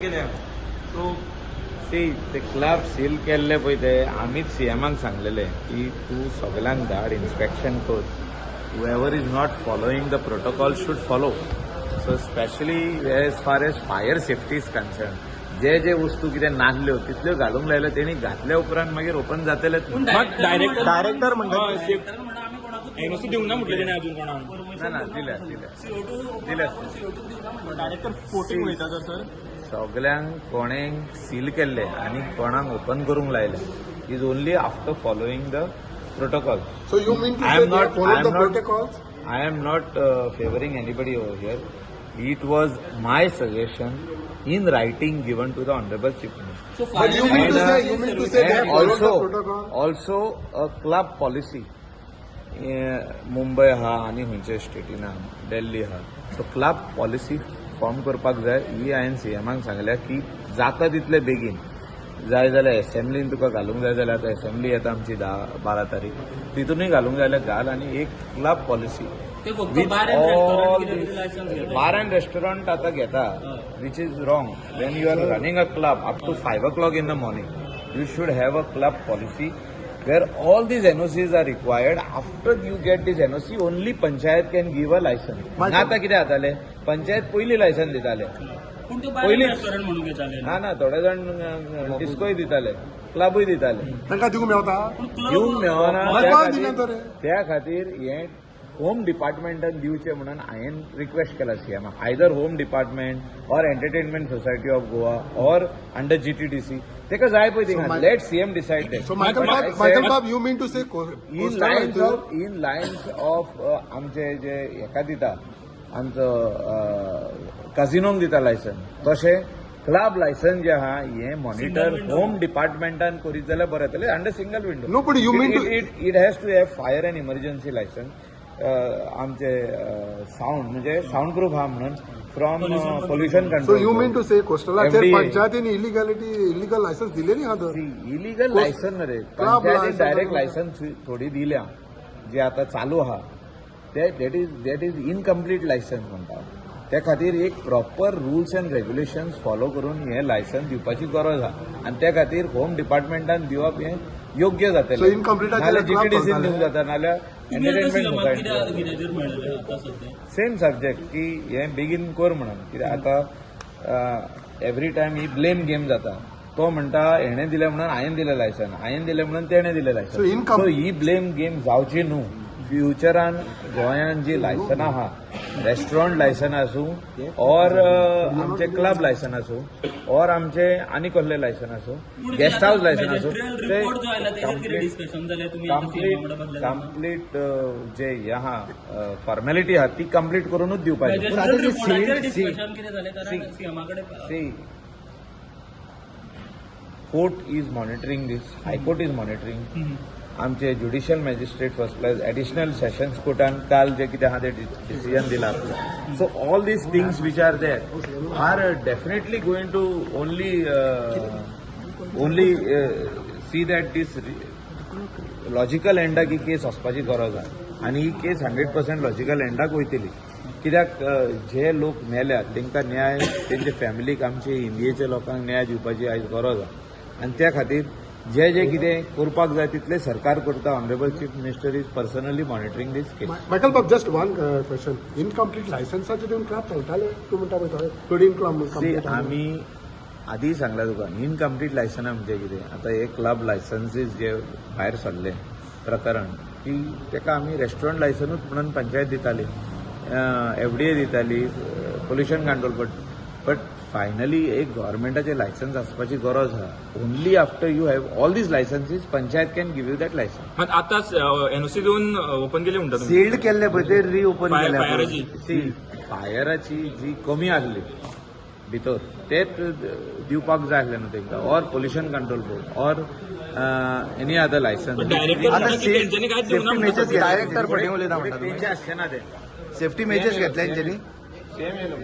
केल्या. So C, ते club seal केल्ले पळय, ते आमीच सीएमाक सांगलेले की तूं सगल्यांक धाड, इन्स्पेक्शन कर. Whoever is not following the protocol should follow. So specially as far as fire safety is concern, जे जे वस्तू कितें नासल्यो तितल्यो घालूंक लायल्यो तेणी. घातल्या उपरांत मागीर ओपन जातलेच न्हू. डायरेक्टर डायरेक्टर म्हणटा डायरेक्टर म्हणटा आमी कोणाकूच एनओसी दिवंक ना म्हटलें तेणें अजून कोणाक. ना ना, दिल्या दिल्या दिल्या. डायरेक्टर फोटींग उलयता तर सर. सगल्यांक कोणें सील केल्ले आनी कोणाक ओपन करूंक लायले is only after following the protocol. So you mean to I say am they not. Follow I the am not. Protocols? I am not favoring anybody over here. It was my suggestion in writing given to the Honorable Chief Minister. So But you mean to And, say you mean to say they And have followed the also, protocol? also a club policy. Mumbai आहा आनी खंयच्या स्टेटीन आहा, दिल्ली आहा, so club policy form करपाक जाय. ही हांवें सीएमाक सांगल्या की जाता तितले बेगीन जाय जाल्यार एसेंब्लीन तुका घालूंक जाय जाल्यार, आतां एसेंब्ली येता आमची 10-12 तारीख, तितूनय घालूंक जाय जाल्यार घाल आनी एक क्लब पॉलिसी ते फक्त बार अँड रेस्टॉरंट कितें तरी लायसन्स घेता. बार अँड रेस्टॉरंट आता घेता, which is wrong. When you are running a club up to 5 o'clock in the morning, you should have a club policy where all these NOCs are required. After you get this NOC, only panchayat can give a license. आता कितें जातालें, पंचायत पयली license दिताले. पूण ते bar and पयलींच. Restaurant म्हणून घेताले. ना ना, थोडे जाण डिस्कोय दिताले, क्लबूय दिताले. तांकां दिवंक मेवता? दिवंक मेळना. मग त्या कोण खातीर- दिना तर? त्या खातीर हें होम डिपार्टमेंटान दिवचें म्हणून हांवें रिक्वेस्ट केला सीएमाक. Either home department or Entertainment Society of Goa or under GTDC तेका जाय पळय थिंगा. Let CM decide. So Michael Bob, Michael Bob, you mean to say in lines of in lines of आमचे जे हेका दिता, आमचो काजिनोंक दिता लायसन, तशें क्लब लायसन जे आहा हें मॉनिटर होम डिपार्टमेंटान करीत जाल्यार बरें जातलें under single window. No, but you mean to- It has to have fire and emergency license, आमचे सावंड म्हणजे सावंड प्रूफ आहा म्हणून, from pollution so control. You mean to say कोस्टलाचेर FDA. पंचायतीन इलिगॅलिटी, इलिगल लायसन्स दिलेली आहा तर? इलिगल लायसन रे. Club पंचायतीन license. Direct licence थोडी दिल्या जे आता चालू आहा ते that is incomplete license म्हणटा. त्या खातीर एक proper rules and regulations follow करून हे लायसन्स दिवपाची गरज आहा आनी त्या खातीर होम डिपार्टमेंटान दिवप हें योग्य जातलें. So incomplete आचेर नाल्यार club जीटीडीसीन चलताले. दिवंक जाता, नाल्यार तुम्ही आता एंटरटेनमेंट सीएमाक सोसायटी. कित्याक कित्याचेर मेळ्ळें आतां सद्या? सेम सब्जेक्ट की हें बेगीन कर म्हणून. कित्याक आतां एवरी टायम ही ब्लेम गेम जाता. तो म्हणटा हेणें दिलें म्हणून हांवें दिलें लायसन, हांवें दिलें म्हणून तेणें दिलें लायसन. So सो ही ब्लेम गेम जावची न्हू. फ्युचरान गोंयान जी लायसनां आहा, रेस्टॉरंट लायसन आसूं ऑर आमचे क्लब लायसन आसूं ऑर आमचे आनी कसले लायसन आसूं, गेस्ट हावस लायसन आसूं, रिपोर्ट जो आयला तेजेर कितें डिस्कशन जालें तुमी आतां सीएमा कडेन कंप्लीट बसले? कंप्लीट जे हे आहा, फॉर्मेलिटी आहा, ती कंप्लीट करूनच दिवपाची. मॅजिस्ट्रेट रिपोर्टाचेर डिस्कशन कितें जालें? कारण सीएमा कडेन See, court is monitoring this, High Court is monitoring. आमचे judicial magistrate first class additional sessions कोर्टान काल जे कितें आहा ते डिसिजन दिला. So all these things which are there are definitely going to only see that this logical एंडाक ही केस वचपाची गरज आहा आनी ही केस 100% लॉजिकल एंडाक वयतली. कित्याक जे लोक मेल्यात तांकां न्याय, तेंच्या फॅमिलीक, आमचे इंडियेच्या लोकांक न्याय दिवपाची आयज गरज आहा आनी त्या खातीर जे जे कितें करपाक जाय तितलें सरकार करता. Honourable Chief Minister is personally monitoring this case. Michael Bob, just one question. Incomplete लायसन्साचे दिवन क्लब चलताले तूं म्हणटा पळय, थोडी इनकम्प्लीट. आमी आदी सांगला तुका, इनकम्प्लीट लायसनां म्हणजे कितें? आतां हे क्लब लायसन्सीस जे भायर सरले प्रकरण की ताका आमी रेस्टॉरंट लायसनूच म्हणून पंचायत दिताली, एफडीए दिताली, pollution control board, but finally एक गव्हर्मेंटाचें लायसन्स आसपाची गरज आहा. Only after you have all these licenses, panchayat can give you that license. मात आतां एनओसी दिवन ओपन केली म्हणटा तुमी? सील्ड केल्ले पळय ते रिओपन केले. फायराची. सी, फायराची जी कमी आसली भितर तेच दिवपाक जाय आसलें न्हू तांकां, or pollution control board or any other license. Director आता म्हणटा की तेंच्यांनी कांयच दिवना सेफ्टी म्हणटा. मेजर्स डायरेक्टर फटींग उलयता म्हणटा. तेंचे आसचे ना ते. सेफ्टी मेजर्स घेतले तेंच्यांनी. सेम येयलो.